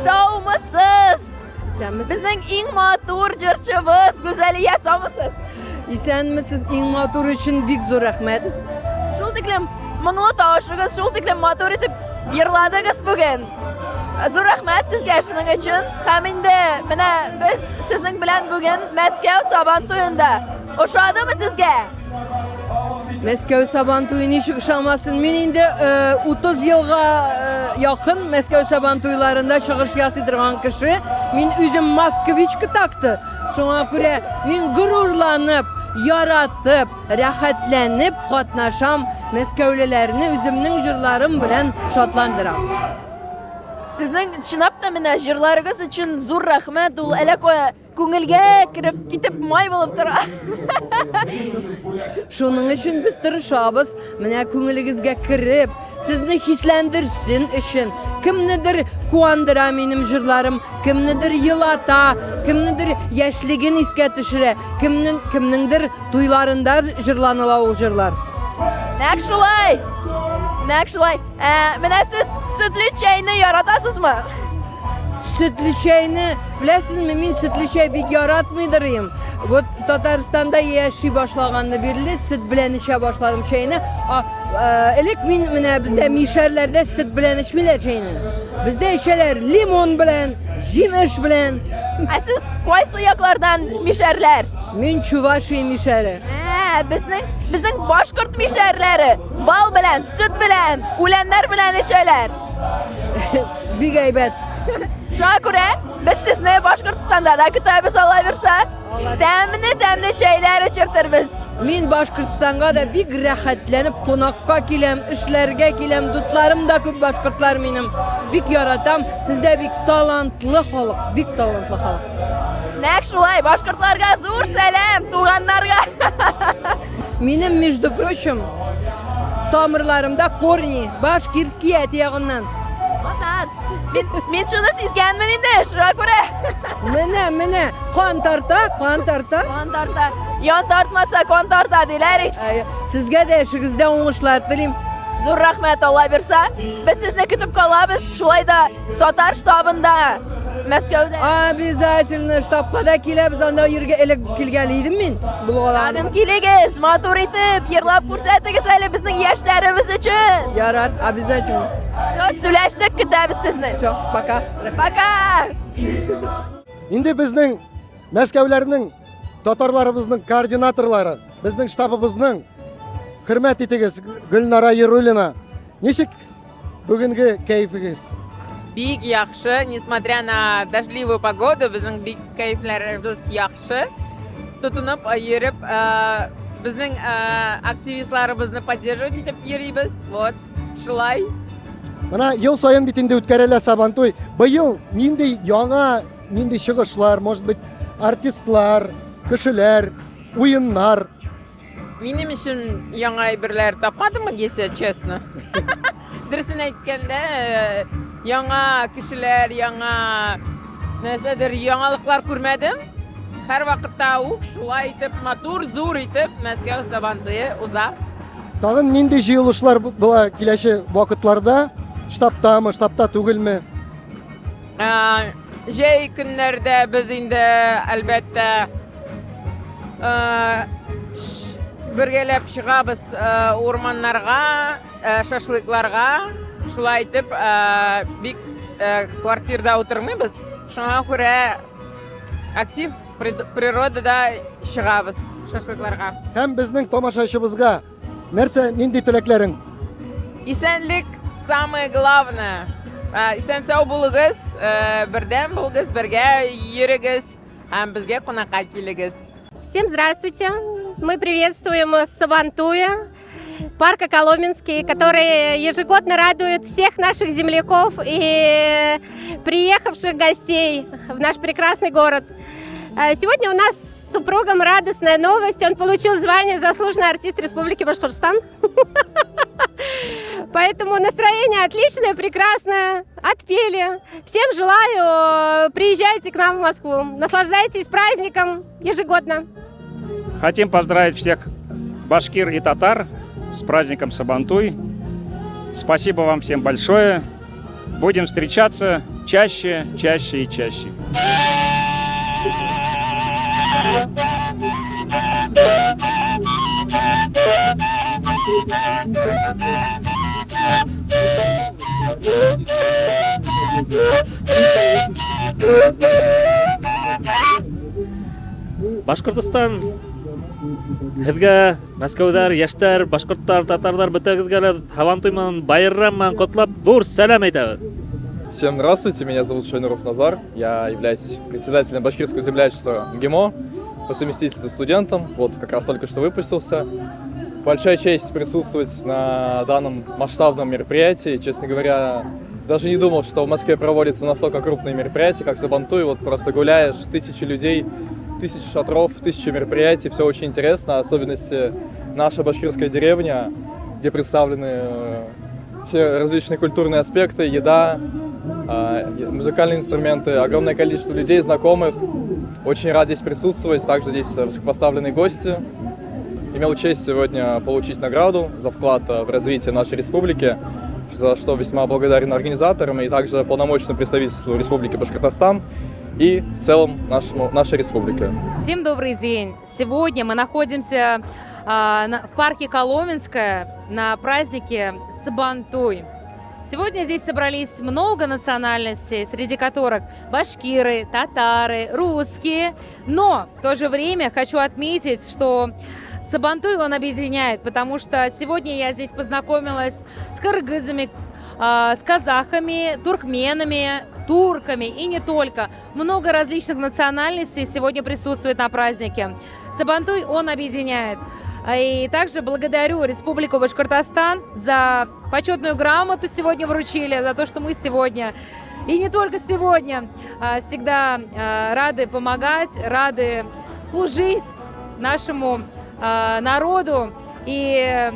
Саумысыз! Безнең иң матур җырчыбыз Гүзәлия, саумысыз? Исәнмесез, иң матур өчен бик зур рәхмәт. Шул тиклем моңлы тавышыгыз, шул тиклем матур итеп йырладыгыз бүген. Зур рәхмәт сезгә шуның өчен. Һәм инде менә без сезнең белән бүген Мәскәү Сабан туенда. Ошадымы сезгә? Мәскәү Сабан туе ничек ошамасын? Мин инде 30 елга якын Мәскәү Сабан туйларында чыгыш ясый торган кеше. Мин үзем москвичка такты. Шуңа күрә мин горурланып, яратып, рәхәтләнеп катнашам. Мәскәүлеләрне үземнең җырларым белән шатландырам. Сезнең чынлап та менә җырларыгыз өчен зур рәхмәт. Ул әллә кая Күңелгә кереп китеп май булып тора. Шуның өчен без тырышабыз, менә күңелегезгә кереп, сезне хисләндерсен өчен. Кемнедер куандыра минем җырларым, кемнедер елата, кемнедер яшьлеген искә төшерә, кемнең кемнеңдер туйларында җырланыла ул җырлар. Нәкъ шулай. Нәкъ шулай. Ә, менә сез сөтле чәйне яратасызмы? Сөтле чәйне, беләсезме, мин сөтле чәй бик яратмыйдыр идем. Вот Татарстанда яши башлаганны бирле сөт белән эчә башладым чәйне. А, э, элек мин менә бездә мишәрләрдә сөт белән эчмиләр чәйне. Бездә эчәләр лимон белән, җимеш белән. Ә сез кайсы яклардан мишәрләр? Мин Чувашия мишәре. Ә, безнең безнең башкорт мишәрләре бал белән, сөт белән, үләннәр белән эчәләр. Бик әйбәт. Шуңа күрә без сезне Башкортстанда да көтәбез, Алла бирсә. Тәмле-тәмле чәйләр эчертербез. Мин Башкортстанга да бик рәхәтләнеп кунакка киләм, эшләргә киләм. Дусларым да күп башкортлар минем. Бик яратам. Сездә бик талантлы халык, бик талантлы халык. Нәкъ шулай, башкортларга зур сәлам, туганнарга. Минем, между прочим, тамырларымда корни башкирские әти ягыннан. Ватан. Мин, мин шуны сизгәнмен инде, шуңа күрә. Менә, менә, кан тарта, кан тарта. Кан тарта. Ян тартмаса, кан тарта диләр ич. Әй, Сезгә дә эшегездә уңышлар телим. Зур рәхмәт, Алла бирса. Без сезне көтеп калабыз. Шулай да Татар штабында, Мәскәүдә. Обязательно штабка да киләбез, анда йөргә элек килгән идем мин. Булгалаган. Тагын килегез, матур итеп, йырлап күрсәтегез әле безнең яшьләребез өчен. Ярар, обязательно. Все, сөйләштек, көтәбез сезне. Все, пока. Пока. Инде безнең Мәскәүләрнең татарларыбызның координаторлары, безнең штабыбызның хөрмәт итегез Гөлнара Яруллина. Ничек Бүгенге кәефегез? Бик яхшы, несмотря на дождливую погоду, безнең бик кәефләребез яхшы. Тотынып э, йөреп, э, безнең э, активистларыбызны поддерживать итеп йөрибез. Вот, шулай. Менә ел саен бит инде үткәрелә Сабантуй. Быел нинди яңа, нинди чыгышлар, может быть, артистлар, кешеләр, уеннар Минем өчен яңа әйберләр тапмадым, если честно. Дөресен әйткәндә, э, яңа кешеләр, яңа нәрсәдер, яңалыклар күрмәдем. Һәр вакытта ук шулай итеп, матур, зур итеп Мәскәү Сабантуе уза. Тагын нинди җыелышлар була киләче вакытларда? Штабтамы, штабта түгелме? Э, җәй көннәрдә без инде, әлбәттә, э, бергәләп чыгабыз э, урманнарга, шашлыкларга. Шулай итеп, бик квартирда утырмыйбыз. Шуңа күрә актив природада чыгабыз шашлыкларга. Һәм безнең тамашачыбызга Нәрсә, нинди теләкләрең? Исәнлек самое главное. Исән сау булыгыз, э, бердәм булыгыз, бергә йөрегез һәм безгә кунакка килегез. Всем здравствуйте! Мы приветствуем с Сабантуя, парка Коломенский, который ежегодно радует всех наших земляков и приехавших гостей в наш прекрасный город. Э, сегодня у нас с супругом радостная новость. Он получил звание заслуженный артист Республики Башкортостан. Поэтому настроение отличное, прекрасное. Отпели. Всем желаю, э, приезжайте к нам в Москву. Наслаждайтесь праздником ежегодно. Хотим поздравить всех башкир и татар с праздником Сабантуй. Спасибо вам всем большое. Будем встречаться чаще, чаще и чаще. Башкортостан һеҙгә Мәскәүҙәр, йәштәр, башҡорттар, татарҙар бөтәгеҙгә лә Һабантуй менән байрам менән ҡотлап ҙур сәләм әйтәбеҙ. Всем здравствуйте, меня зовут Шайнуров Назар, я являюсь председателем башкирского землячества МГИМО, по совместительству студентом, вот как раз только что выпустился. Большая честь присутствовать на данном масштабном мероприятии. Честно говоря, даже не думал, что в Москве проводятся настолько крупные мероприятия, как Сабантуй. Вот просто гуляешь, тысячи людей, тысячи шатров, тысячи мероприятий, все очень интересно, особенности наша башкирская деревня, где представлены все различные культурные аспекты, еда, музыкальные инструменты, огромное количество людей, знакомых. Очень рад здесь присутствовать. Также здесь высокопоставленные гости. Имел честь сегодня получить награду за вклад в развитие нашей республики, за что весьма благодарен организаторам и также полномочному представительству Республики Башкортостан и в целом нашей республике. Всем добрый день! Сегодня мы находимся в парке Коломенское на празднике Сабантуй. Сегодня здесь собрались много национальностей, среди которых башкиры, татары, русские. Но в то же время хочу отметить, что Сабантуй он объединяет, потому что сегодня я здесь познакомилась с кыргызами, с казахами, туркменами, турками и не только. Много различных национальностей сегодня присутствует на празднике. Сабантуй он объединяет. И также благодарю Республику Башкортостан за почетную грамоту сегодня вручили, за то, что мы сегодня, и не только сегодня, всегда рады помогать, рады служить нашему народу и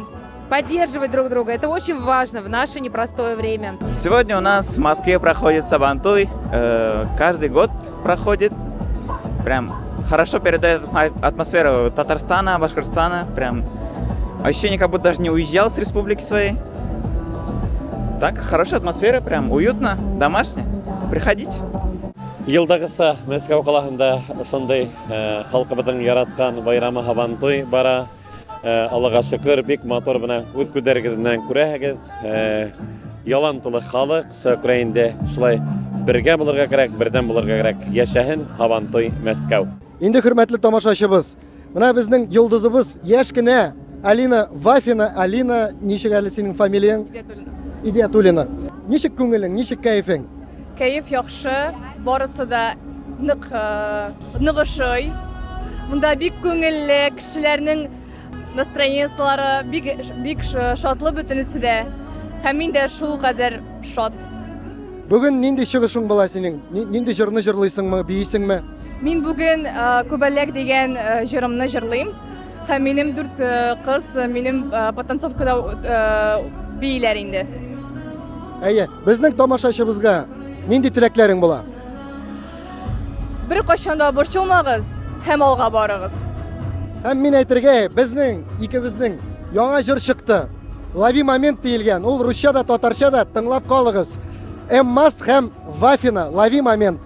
поддерживать друг друга. Это очень важно в наше непростое время. Сегодня у нас в Москве проходит Сабантуй. Каждый год проходит. Прям хорошо передает атмосферу Татарстана, Башкортостана. Прям ощущение, как будто даже не уезжал с республики своей. Так, хорошая атмосфера, прям уютно, домашне. Приходите. Йылдағыса Мәскәү ҡалаһында ошондай халҡыбыҙҙың яратҡан байрамы Һабантуй бара. Аллаға шөкөр, бик матур бына үҙ күҙҙәрегеҙ менән күрәһегеҙ. Ялан тулы халыҡ, шуға күрә инде шулай бергә булырға кәрәк, берҙәм булырға кәрәк. Йәшәһен Һабантуй Мәскәү. Инде хөрмәтле тамашачыбыз, менә безнең йолдызыбыз яшь кенә Алина Вафина. Алина, ничек әле синең фамилияң? Идиатуллина. Ничек күңелең, ничек кәефең? Кәеф яхшы, барысы да нык нык ошый. Монда бик күңелле, кешеләрнең настроениелары бик бик шатлы бөтенесе дә. Һәм мин дә шул кадәр шат. Бүген нинди чыгышың була синең? Нинди җырны җырлыйсыңмы, биисеңме? Мин бүген Күбәләк дигән җырымны җырлыйм. Һәм минем дүрт кыз минем потанцовкада бииләр инде. Әйе, безнең тамашачыбызга нинди теләкләрең була? Бер кайчан да борчылмагыз һәм алга барыгыз. Һәм мин әйтергә, безнең икебезнең яңа җыр чыкты. Лови момент диелгән. Ул русча да, татарча да, тыңлап калыгыз. Эммас һәм Вафина, Лови момент.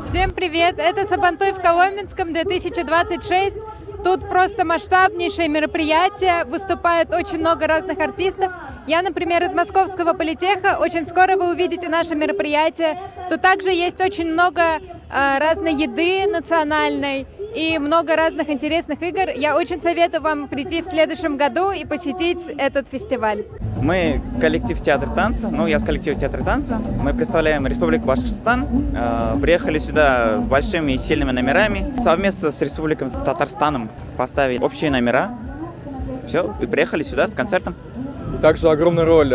Всем привет! Это Сабантуй в Коломенском 2026. Тут просто масштабнейшее мероприятие, выступает очень много разных артистов. Я, например, из Московского политеха. Очень скоро вы увидите наше мероприятие. Тут также есть очень много разной еды национальной и много разных интересных игр. Я очень советую вам прийти в следующем году и посетить этот фестиваль. Мы коллектив театра танца, ну я с коллектива театра танца. Мы представляем Республику Башкортостан. Приехали сюда с большими и сильными номерами. Совместно с Республикой Татарстаном поставили общие номера. Все, и приехали сюда с концертом. И также огромную роль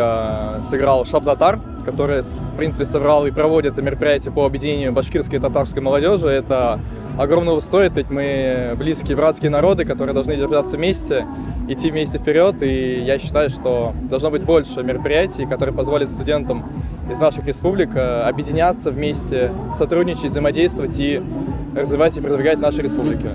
сыграл Шаб-Татар, который, в принципе, собрал и проводит мероприятия по объединению башкирской и татарской молодежи. Это огромного стоит, ведь мы близкие братские народы, которые должны держаться вместе, идти вместе вперед. И я считаю, что должно быть больше мероприятий, которые позволят студентам из наших республик объединяться вместе, сотрудничать, взаимодействовать и развивать и продвигать наши республики.